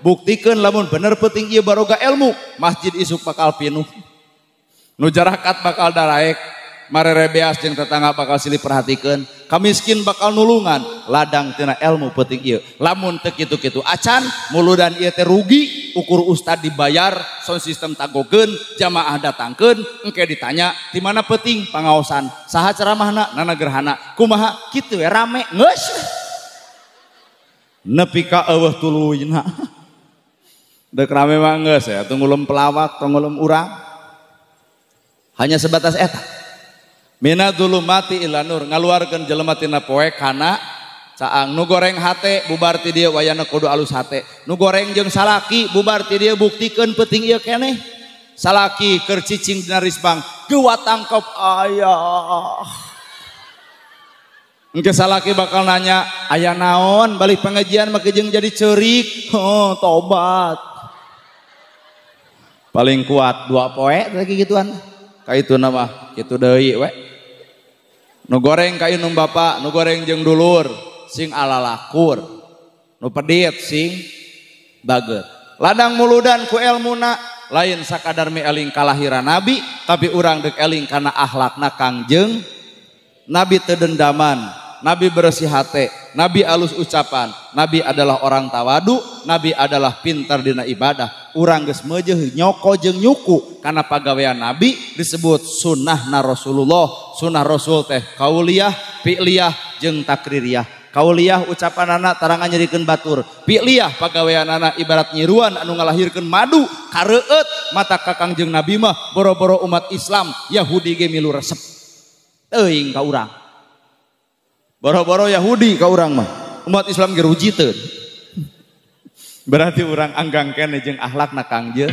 Buktikeun lamun bener peuting ieu baroga ilmu, masjid isuk bakal pinuh. Nu jarakat bakal daraek, marerebeas jeung tetangga bakal silih perhatikeun, kamiskin bakal nulungan, ladang tina ilmu peuting ieu. Lamun teu kitu-kitu acan, muludan ieu teh rugi, ukur ustad dibayar, sound system tagogeun, jamaah datangkeun, engke ditanya di mana peuting pangaosan, saha ceramahna, nana gerhana, kumaha kitu we rame geus. Nepi ka eueuh tuluyna. Dek rame mah geus ya, tunggu pelawak, tunggu urang. Hanya sebatas eta. Mina dzulumati ila nur, ngaluarkeun jelema tina poe kana caang. Nu goreng hate bubar ti dieu wayana kudu alus hate. Nu goreng jeung salaki bubar ti dieu buktikeun peuting ieu keneh. Salaki keur cicing dina risbang, geuwa tangkep ayah. Engke salaki bakal nanya, aya naon balik pengajian make jeung jadi ceurik. Oh, tobat. Paling kuat 2 poe lagi gituan. Ka itu nama kitu deui we. Nu goreng ka indung bapa, nu goreng jeung dulur sing alalakur. Nu pedit sing bager. Ladang muludan ku elmuna lain sakadar mi eling kalahiran nabi, tapi urang deuk eling kana akhlakna Kangjeng Nabi teu dendaman, Nabi bersih hate, Nabi alus ucapan, Nabi adalah orang tawadu, Nabi adalah pintar dina ibadah. Urang geus meujeuh nyoko jeung nyuku kana pagawean Nabi disebut sunnahna Rasulullah. Sunnah Rasul teh kauliyah, fi'liyah jeung takririyah. Kauliyah ucapanana tarangan nyerikeun batur, fi'liyah pagaweanana ibarat nyiruan anu ngalahirkeun madu kareueut mata ka Kangjeng Nabi mah boro-boro umat Islam Yahudi ge milu resep. Teuing ka urang. Boro-boro Yahudi ka urang mah, umat Islam ge rujiteun. Berarti urang anggang keneh jeung akhlakna Kangjeng.